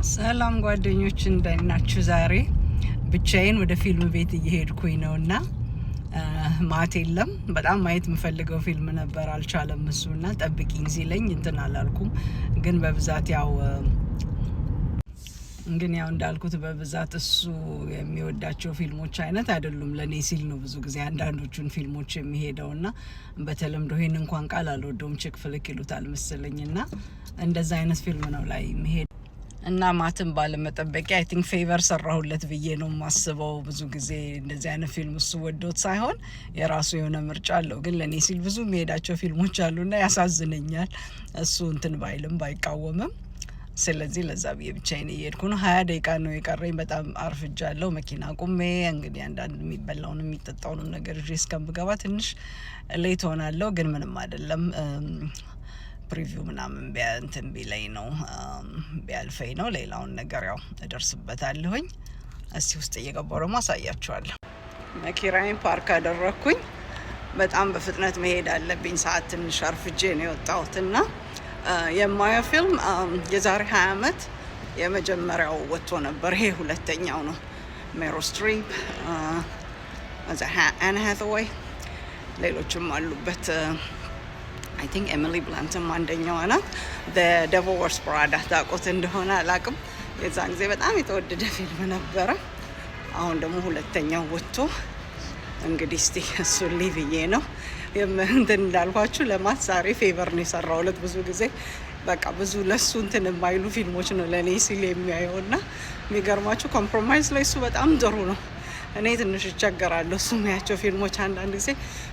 ሰላም ጓደኞች፣ እንደምን ናችሁ? ዛሬ ብቻዬን ወደ ፊልም ቤት እየሄድኩኝ ነው እና ማት የለም። በጣም ማየት የምፈልገው ፊልም ነበር፣ አልቻለም እሱ እና ጠብቂኝ ሲለኝ እንትን አላልኩም። ግን ያው እንዳልኩት በብዛት እሱ የሚወዳቸው ፊልሞች አይነት አይደሉም። ለእኔ ሲል ነው ብዙ ጊዜ አንዳንዶቹን ፊልሞች የሚሄደው እና በተለምዶ ይሄን እንኳን ቃል አልወደውም፣ chick flick ይሉታል መሰለኝ እና እንደዛ አይነት ፊልም ነው ላይ መሄድ እና ማትን ባለመጠበቄ I think favor ሰራሁለት ብዬ ነው የማስበው። ብዙ ጊዜ እንደዚህ አይነት ፊልም እሱ ወዶት ሳይሆን የራሱ የሆነ ምርጫ አለው። ግን ለእኔ ሲል ብዙ የሚሄዳቸው ፊልሞች አሉና ያሳዝነኛል። እሱ እንትን ባይልም ባይቃወምም። ስለዚህ ለዛ ብዬ ብቻዬን እየሄድኩ ነው። 20 ደቂቃ ነው የቀረኝ። በጣም አርፍጃለሁ። መኪና አቁሜ እንግዲህ አንዳንድ የሚበላውን የሚጠጣውንም ነገር ይዤ እስከምገባ ትንሽ late ሆናለሁ። ግን ምንም አይደለም። Preview ምናምን እንትን ቢለኝ ነው፣ ቢያልፈኝ ነው። ሌላውን ነገር ያው እደርስበታለሁኝ። እስቲ ውስጥ እየገባሁ ደግሞ አሳያችኋለሁ። መኪናዬን ፓርክ አደረግኩኝ። በጣም በፍጥነት መሄድ አለብኝ። ሰዓት ትንሽ አርፍጄ ነው የወጣሁትና የማየው ፊልም የዛሬ 20 ዓመት የመጀመሪያው ወጥቶ ነበር። ይሄ ሁለተኛው ነው። Meryl Streep፣ Anne Hathaway፣ ሌሎችም አሉበት። I think Emily Blunt ም አንደኛዋ ናት። Devil Wears Prada ታውቁት እንደሆነ አላቅም። የዛን ጊዜ በጣም የተወደደ ፊልም ነበረ። አሁን ደግሞ ሁለተኛው ወጥቶ እንግዲህ እስቲ እሱን ልይ ብዬ ነው። እንትን እንዳልኳችሁ ለማት ዛሬ favor ነው የሰራሁለት። ብዙ ጊዜ በቃ ብዙ ለሱ እንትን የማይሉ ፊልሞች ነው ለእኔ ሲል የሚያየው እና የሚገርማችሁ compromise ላይ እሱ በጣም ጥሩ ነው። እኔ ትንሽ እቸገራለሁ። እሱ የሚያቸው ፊልሞች አንዳንድ ጊዜ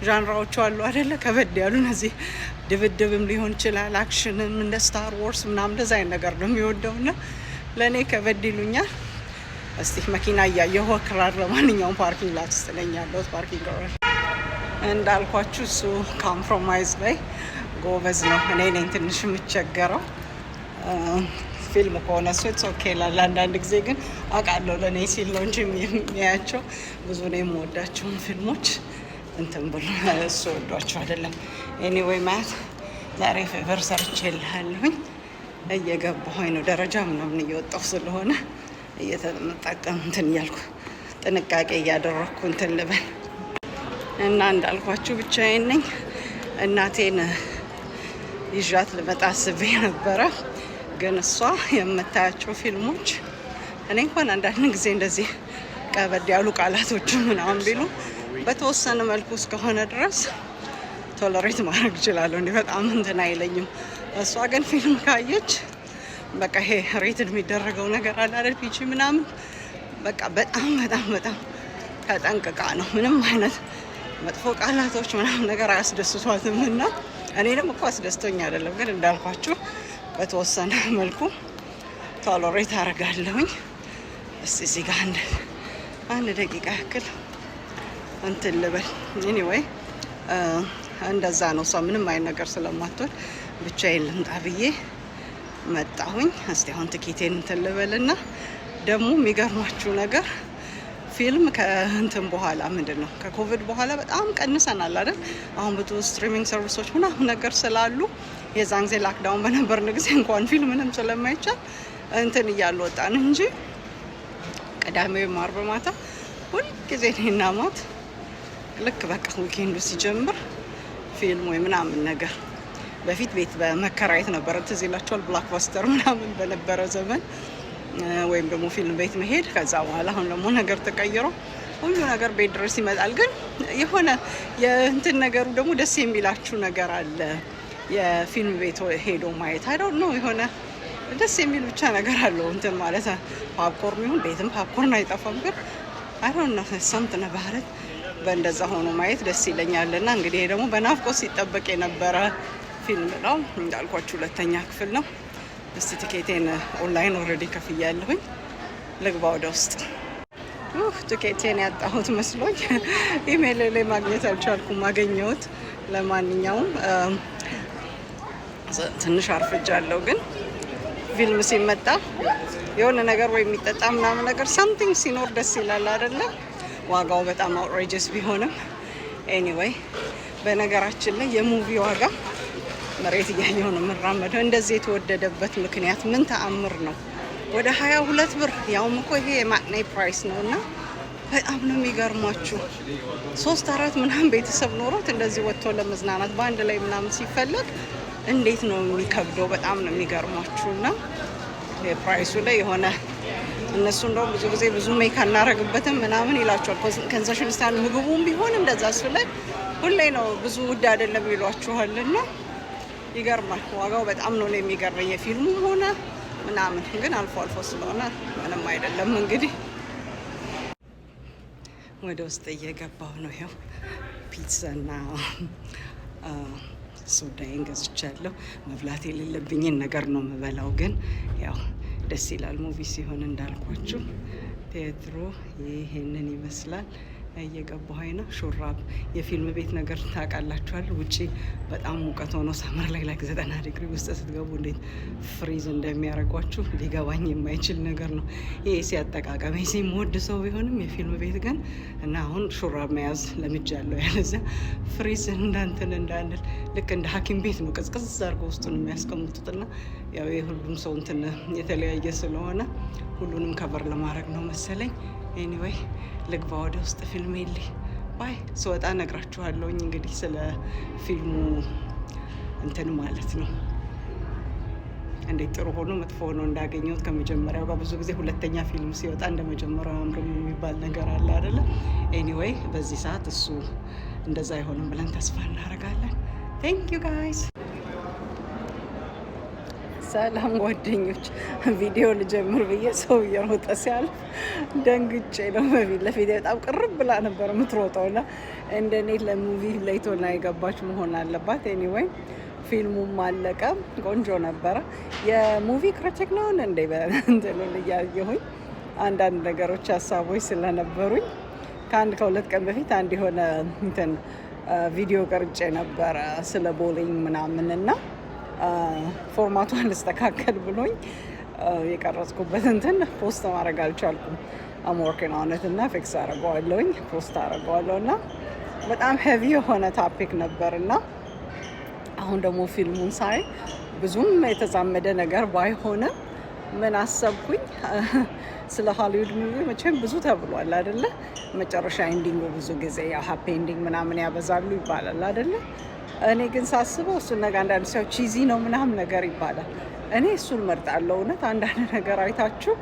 genre ዎቹ አሉ አይደለ፣ ከበድ ያሉ እነዚህ ድብድብም ሊሆን ይችላል፣ action ም እንደ Star Wars ምናምን እንደዛ አይነት ነገር ነው የሚወደው እና ለእኔ ከበድ ይሉኛል። እስቲ መኪና እያየሁ ወክራር። ለማንኛውም parking lot ውስጥ ነኝ ያለሁት፣ parking garage። እንዳልኳችሁ እሱ compromise ላይ ጎበዝ ነው። እኔ ነኝ ትንሽ የምቸገረው። ፊልም ከሆነ እሱ it's okay ይላል። አንዳንድ ጊዜ ግን አውቃለሁ ለእኔ ሲል ነው እንጂ የሚያያቸው ብዙ ነው የምወዳቸውን ፊልሞች እንትን ብሎ እሱ ወዷቸው አይደለም። Anyway ማት፣ ዛሬ favor ሰርቼልሃለሁኝ። እየገባሁኝ ነው፣ ደረጃ ምናምን እየወጣሁ ስለሆነ እየተጠቀም እንትን እያልኩ ጥንቃቄ እያደረግኩ እንትን ልበል እና እንዳልኳችሁ ብቻዬን ነኝ። እናቴን ይዣት ልመጣ አስቤ ነበረ፣ ግን እሷ የምታያቸው ፊልሞች እኔ እንኳን አንዳንድ ጊዜ እንደዚህ ከበድ ያሉ ቃላቶች ምናምን ቢሉ በተወሰነ መልኩ እስከሆነ ድረስ tolerate ማድረግ እችላለሁ። እንዲህ በጣም እንትን አይለኝም። እሷ ግን ፊልም ካየች በቃ ይሄ rated የሚደረገው ነገር አለ አይደል፣ PG ምናምን፣ በቃ በጣም በጣም በጣም ተጠንቅቃ ነው። ምንም አይነት መጥፎ ቃላቶች ምናምን ነገር አያስደስቷትም። እና እኔንም እኮ አስደስቶኝ አይደለም፣ ግን እንዳልኳችሁ በተወሰነ መልኩ tolerate አደርጋለሁኝ። እስቲ እዚህ ጋር አንድ አንድ ደቂቃ ያክል እንትን ልበል። Anyway እንደዛ ነው። እሷ ምንም አይነት ነገር ስለማትወድ ብቻዬን ልምጣ ብዬ መጣሁኝ። እስቲ አሁን ትኬቴን እንትን ልበልና ደግሞ የሚገርማችሁ ነገር ፊልም ከእንትን በኋላ፣ ምንድን ነው፣ ከኮቪድ በኋላ በጣም ቀንሰናል አይደል? አሁን ብዙ streaming service ኦች ምናምን ነገር ስላሉ የዛን ጊዜ lockdown በነበርን ጊዜ እንኳን ፊልም ምንም ስለማይቻል እንትን እያሉ ወጣን እንጂ ቅዳሜ ወይም አርብ ማታ ሁልጊዜ እኔና ማት ልክ በቃ weekend ኡ ሲጀምር ፊልም ወይ ምናምን ነገር። በፊት ቤት በመከራየት ነበረ፣ ትዝ ይላችኋል፣ Blockbuster ምናምን በነበረ ዘመን ወይም ደግሞ ፊልም ቤት መሄድ። ከዛ በኋላ አሁን ደግሞ ነገር ተቀይሮ ሁሉ ነገር ቤት ድረስ ይመጣል። ግን የሆነ የእንትን ነገሩ ደግሞ ደስ የሚላችሁ ነገር አለ። የፊልም ቤት ሄዶ ማየት፣ I don't know፣ የሆነ ደስ የሚል ብቻ ነገር አለው። እንትን ማለት popcorn ይሁን ቤትም popcorn አይጠፋም። ግን I don't know, something about it በእንደዛ ሆኖ ማየት ደስ ይለኛል። እና እንግዲህ ይሄ ደግሞ በናፍቆት ሲጠበቅ የነበረ ፊልም ነው። እንዳልኳችሁ ሁለተኛ ክፍል ነው። እስቲ ቲኬቴን online already ከፍያለሁኝ። ልግባ ወደ ውስጥ። ቲኬቴን ያጣሁት መስሎኝ ኢሜይል ላይ ማግኘት አልቻልኩም። አገኘሁት። ለማንኛውም ትንሽ አርፍጃለሁ፣ ግን ፊልም ሲመጣ የሆነ ነገር ወይ የሚጠጣ ምናምን ነገር something ሲኖር ደስ ይላል አይደለ? ዋጋው በጣም outrageous ቢሆንም anyway። በነገራችን ላይ የ movie ዋጋ፣ መሬት እያየሁ ነው የምራመደው። እንደዚህ የተወደደበት ምክንያት ምን ተአምር ነው? ወደ 22 ብር፣ ያውም እኮ ይሄ የ matinee price ነው። እና በጣም ነው የሚገርማችሁ። ሶስት አራት ምናምን ቤተሰብ ኖሮት እንደዚህ ወጥቶ ለመዝናናት በአንድ ላይ ምናምን ሲፈለግ እንዴት ነው የሚከብደው? በጣም ነው የሚገርማችሁ። እና የ price ኡ ላይ የሆነ እነሱ እንደውም ብዙ ጊዜ ብዙ make አናረግበትም ምናምን ይላቸዋል። Concession stand ምግቡም ቢሆን እንደዛ እሱ ላይ ሁሌ ነው ብዙ ውድ አይደለም ይሏችኋል። እና ይገርማል። ዋጋው በጣም ነው የሚገርመኝ የፊልሙም ሆነ ምናምን፣ ግን አልፎ አልፎ ስለሆነ ምንም አይደለም። እንግዲህ ወደ ውስጥ እየገባሁ ነው። ይኸው ፒዛ እና ሶዳዬን ገዝቻለሁ። መብላት የሌለብኝን ነገር ነው የምበላው፣ ግን ያው ደስ ይላል movie ሲሆን። እንዳልኳችሁ ቲያትሩ ይሄንን ይመስላል። እየገባሁኝ ነው። ሹራብ የፊልም ቤት ነገር ታውቃላችኋል። ውጪ በጣም ሙቀት ሆኖ summer ላይ like 90 ዲግሪ ውስጥ ስትገቡ እንዴት freeze እንደሚያደርጓችሁ ሊገባኝ የማይችል ነገር ነው። የ AC አጠቃቀም፣ AC የምወድ ሰው ቢሆንም የፊልም ቤት ግን እና አሁን ሹራብ መያዝ ለምጃለሁ። ያለዚያ freeze እንዳንትን እንዳንል ልክ እንደ ሐኪም ቤት ነው ቅዝቅዝ አድርገው ውስጡን የሚያስቀምጡትና ያው የሁሉም ሰው እንትን የተለያየ ስለሆነ ሁሉንም cover ለማድረግ ነው መሰለኝ። Anyway፣ ልግባ ወደ ውስጥ ፊልም የለ bye። ስወጣ እነግራችኋለሁኝ እንግዲህ ስለ ፊልሙ እንትን ማለት ነው፣ እንዴት ጥሩ ሆኖ መጥፎ ሆኖ እንዳገኘሁት ከመጀመሪያው ጋር። ብዙ ጊዜ ሁለተኛ ፊልም ሲወጣ እንደ መጀመሪያው አያምርም የሚባል ነገር አለ አይደለ? Anyway፣ በዚህ ሰዓት እሱ እንደዛ አይሆንም ብለን ተስፋ እናደርጋለን። Thank you guys። ሰላም ጓደኞች፣ ቪዲዮ ልጀምር ብዬ ሰው እየሮጠ ሲያልፍ ደንግጬ ነው። በፊት ለፊት በጣም ቅርብ ብላ ነበር የምትሮጠው እና እንደኔ ለ movie late ሆና የገባች መሆን አለባት። Anyway፣ ፊልሙም አለቀ፣ ቆንጆ ነበረ። የ movie critic ነው እንደ እንትኑን እያየሁኝ አንዳንድ ነገሮች ሀሳቦች ስለነበሩኝ ከአንድ ከ2 ቀን በፊት አንድ የሆነ እንትን ቪዲዮ ቀርጬ ነበረ ስለ ቦሊንግ ምናምን እና format ኡ አልስተካከል ብሎኝ የቀረጽኩበት እንትን post ማድረግ አልቻልኩም። I'm working on it እና fix አደርገዋለሁኝ፣ post አደርገዋለሁ። እና በጣም heavy የሆነ topic ነበር እና አሁን ደግሞ ፊልሙን ሳይ ብዙም የተዛመደ ነገር ባይሆንም ምን አሰብኩኝ፣ ስለ ሆሊውድ movie መቼም ብዙ ተብሏል አይደለ? መጨረሻ ending ኡ ብዙ ጊዜ ያው happy ending ምናምን ያበዛሉ ይባላል አይደለ? እኔ ግን ሳስበው እሱን ነገር አንዳንድ ሰው cheesy ነው ምናምን ነገር ይባላል። እኔ እሱን መርጣለሁ። እውነት አንዳንድ ነገር አይታችሁ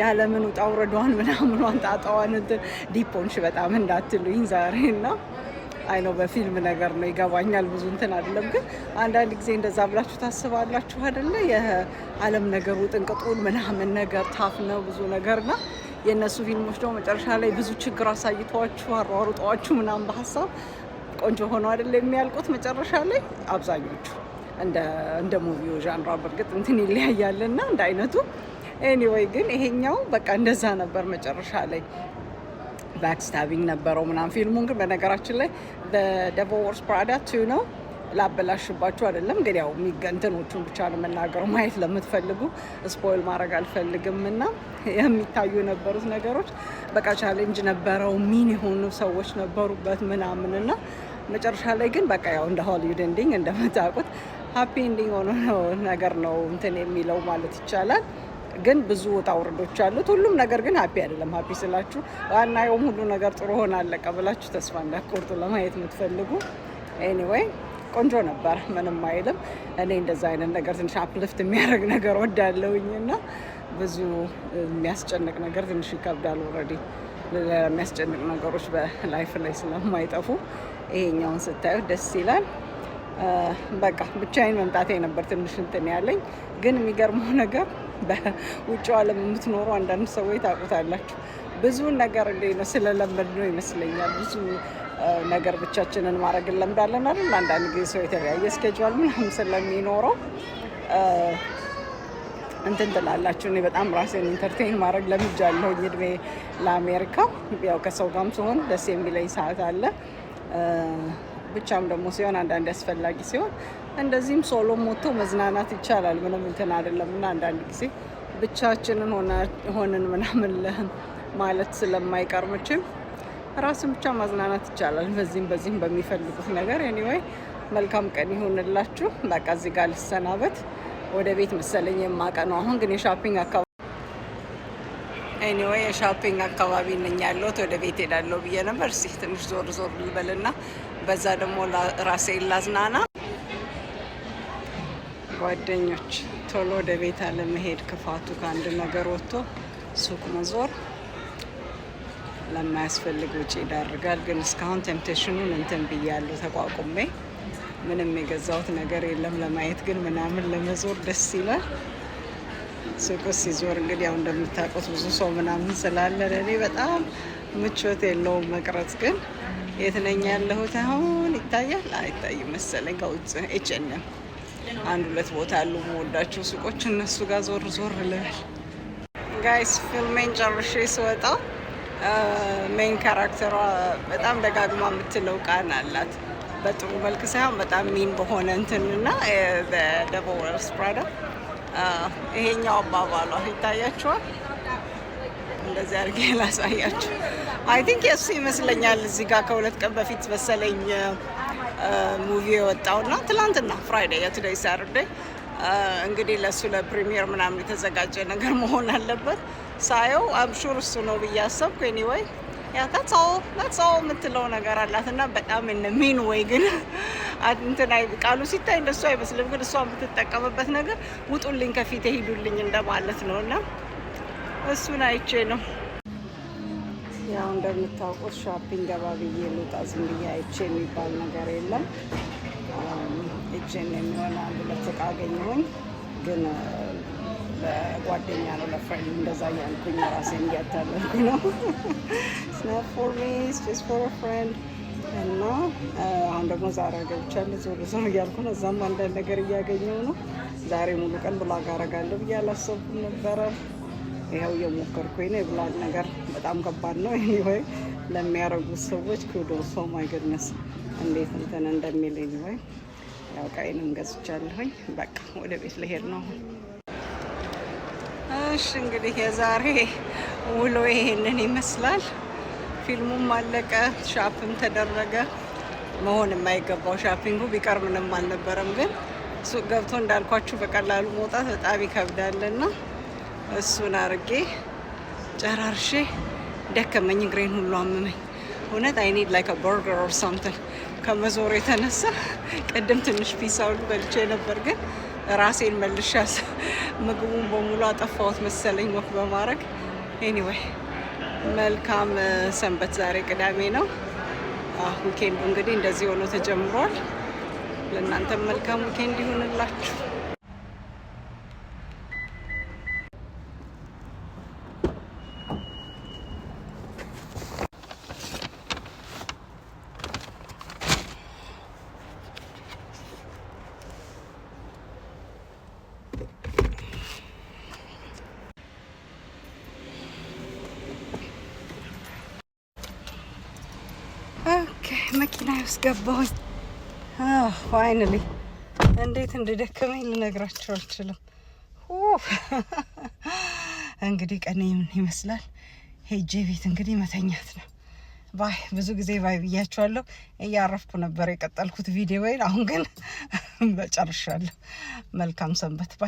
ያለምን ውጣ ውረዷን ምናምኗን ጣጣዋን እንትን deep ሆንሽ በጣም እንዳትሉኝ ዛሬ። እና I know በፊልም ነገር ነው፣ ይገባኛል። ብዙ እንትን አይደለም፣ ግን አንዳንድ ጊዜ እንደዛ ብላችሁ ታስባላችሁ አይደለ? የዓለም ነገሩ ጥንቅጡን ምናምን ነገር tough ነው ብዙ ነገር ና የእነሱ ፊልሞች ደግሞ መጨረሻ ላይ ብዙ ችግር አሳይተዋችሁ አሯሩጠዋችሁ ምናምን በሀሳብ ቆንጆ ሆኖ አይደለ የሚያልቁት መጨረሻ ላይ አብዛኞቹ። እንደ movie ው genre በእርግጥ እንትን ይለያያልና እንደ አይነቱ። Anyway፣ ግን ይሄኛው በቃ እንደዛ ነበር፣ መጨረሻ ላይ backstabbing ነበረው ምናምን። ፊልሙን ግን በነገራችን ላይ Devil Wears Prada 2 ነው። ላበላሽባችሁ አይደለም፣ ግን ያው እንትኖቹን ብቻ ነው የምናገረው። ማየት ለምትፈልጉ spoil ማድረግ አልፈልግም። እና የሚታዩ የነበሩት ነገሮች በቃ challenge ነበረው፣ mean የሆኑ ሰዎች ነበሩበት ምናምን እና መጨረሻ ላይ ግን በቃ ያው እንደ ሆሊውድ ending እንደምታውቁት happy ending ሆኖ ነው ነገር ነው እንትን የሚለው ማለት ይቻላል። ግን ብዙ ውጣ ውረዶች አሉት። ሁሉም ነገር ግን happy አይደለም። Happy ስላችሁ ዋናውም ሁሉ ነገር ጥሩ ሆነ አለቀ ብላችሁ ተስፋ እንዳትቆርጡ ለማየት የምትፈልጉ። Anyway፣ ቆንጆ ነበር፣ ምንም አይልም። እኔ እንደዛ አይነት ነገር ትንሽ uplift የሚያደርግ ነገር ወዳለሁኝ እና ብዙ የሚያስጨንቅ ነገር ትንሽ ይከብዳል። Already የሚያስጨንቅ ነገሮች በ life ላይ ስለማይጠፉ ይሄኛውን ስታዩት ደስ ይላል። በቃ ብቻዬን መምጣቴ ነበር ትንሽ እንትን ያለኝ። ግን የሚገርመው ነገር በውጭው ዓለም የምትኖሩ አንዳንድ ሰዎች ታውቁታላችሁ። ብዙ ነገር እንዴት ነው ስለለመድ ነው ይመስለኛል። ብዙ ነገር ብቻችንን ማድረግ እንለምዳለን አይደል? አንዳንድ ጊዜ ሰው የተለያየ schedule ምናምን ስለሚኖረው እንትን ትላላችሁ። እኔ በጣም ራሴን entertain ማድረግ ለምጃለሁኝ እድሜ ለአሜሪካ። ያው ከሰው ጋርም ሲሆን ደስ የሚለኝ ሰዓት አለ። ብቻም ደግሞ ሲሆን አንዳንድ አስፈላጊ ሲሆን እንደዚህም solo ሞቶ መዝናናት ይቻላል። ምንም እንትን አይደለም። እና አንዳንድ ጊዜ ብቻችንን ሆንን ምናምን ማለት ስለማይቀር መቼም ራስን ብቻ ማዝናናት ይቻላል። በዚህም በዚህም በሚፈልጉት ነገር። Anyway፣ መልካም ቀን ይሁንላችሁ። በቃ እዚህ ጋር ልሰናበት። ወደ ቤት መሰለኝ የማቀነው አሁን ግን የ shopping አካባቢ Anyway የ shopping አካባቢ ነኝ ያለሁት። ወደ ቤት ሄዳለሁ ብዬ ነበር። እስኪ ትንሽ ዞር ዞር ልበልና በዛ ደግሞ ራሴን ላዝናና። ጓደኞች፣ ቶሎ ወደ ቤት አለመሄድ ክፋቱ ከአንድ ነገር ወጥቶ ሱቅ መዞር ለማያስፈልግ ውጪ ይዳርጋል። ግን እስካሁን temptation ኑን እንትን ብያለሁ ተቋቁሜ፣ ምንም የገዛሁት ነገር የለም። ለማየት ግን ምናምን ለመዞር ደስ ይላል። ሱቅ ሲዞር እንግዲህ ያው እንደምታውቁት ብዙ ሰው ምናምን ስላለ ለእኔ በጣም ምቾት የለውም መቅረጽ። ግን የት ነኝ ያለሁት አሁን ይታያል አይታይም መሰለኝ ከውጭ H&M አንድ ሁለት ቦታ ያሉ የምወዳቸው ሱቆች እነሱ ጋር ዞር ዞር ልበል። Guys፣ ፊልሜን ጨርሼ ስወጣ main character ሯ በጣም ደጋግማ የምትለው ቃል አላት። በጥሩ መልክ ሳይሆን በጣም mean በሆነ እንትንና Devil Wears Prada ይሄኛው አባባሏ ይታያችኋል። እንደዚህ አድርጌ ላሳያችሁ። I think የእሱ ይመስለኛል። እዚህ ጋር ከ2 ቀን በፊት መሰለኝ movie የወጣው እና ትላንትና Friday፣ የ today Saturday፣ እንግዲህ ለእሱ ለ premiere ምናምን የተዘጋጀ ነገር መሆን አለበት። ሳየው I'm sure እሱ ነው ብዬ አሰብኩ። Anyway, yeah, that's all, that's all የምትለው ነገር አላት እና በጣም mean way ግን እንትን ቃሉ ሲታይ እንደሱ አይመስልም፣ ግን እሷ የምትጠቀምበት ነገር ውጡልኝ፣ ከፊት ሂዱልኝ እንደማለት ነው እና እሱን አይቼ ነው። ያው እንደምታውቁት shopping ገባ ብዬ ልውጣ ዝም ብዬ አይቼ የሚባል ነገር የለም። እጄን የሚሆን አንድ ሁለት እቃ አገኘሁኝ፣ ግን ለጓደኛ ነው፣ ለ friend እንደዛ እያልኩኝ ራሴን እያታለልኩ ነው። It's not for me, it's just for a friend። እና አሁን ደግሞ ዛሬ ገብቻለሁ። ዞር ዞር እያልኩ ነው። እዛም አንዳንድ ነገር እያገኘው ነው። ዛሬ ሙሉ ቀን vlog አረጋለሁ ብዬ አላሰብኩም ነበረ። ይኸው እየሞከርኩኝ ነው። የ vlog ነገር በጣም ከባድ ነው። Anyway ለሚያደርጉት ሰዎች kudos። Oh my goodness፣ እንዴት እንትን እንደሚል። Anyway ያው ቃይንም ገዝቻለሁኝ። በቃ ወደ ቤት ልሄድ ነው። እሺ፣ እንግዲህ የዛሬ ውሎ ይሄንን ይመስላል። ፊልሙም አለቀ፣ shop ም ተደረገ። መሆን የማይገባው shopping ኡ ቢቀር ምንም አልነበረም፣ ግን ሱቅ ገብቶ እንዳልኳችሁ በቀላሉ መውጣት በጣም ይከብዳልና እሱን አርጌ ጨራርሼ ደከመኝ፣ እግሬን ሁሉ አመመኝ። እውነት I need like burger or something ከመዞር የተነሳ። ቅድም ትንሽ ፒዛ ሁሉ በልቼ ነበር፣ ግን ራሴን መልሻ ምግቡን በሙሉ አጠፋሁት መሰለኝ walk በማድረግ። Anyway መልካም ሰንበት። ዛሬ ቅዳሜ ነው። Weekend ኡ እንግዲህ እንደዚህ ሆኖ ተጀምሯል። ለእናንተም መልካም weekend ይሁንላችሁ። Okay፣ መኪና ውስጥ ገባሁኝ። Finally። እንዴት እንደደከመኝ ልነግራችሁ አልችልም። እንግዲህ ቀኔ ምን ይመስላል? ሄጄ ቤት እንግዲህ መተኛት ነው። Bye። ብዙ ጊዜ bye ብያችኋለሁ። እያረፍኩ ነበር የቀጠልኩት ቪዲዮ። አሁን ግን በጨርሻለሁ። መልካም ሰንበት። Bye።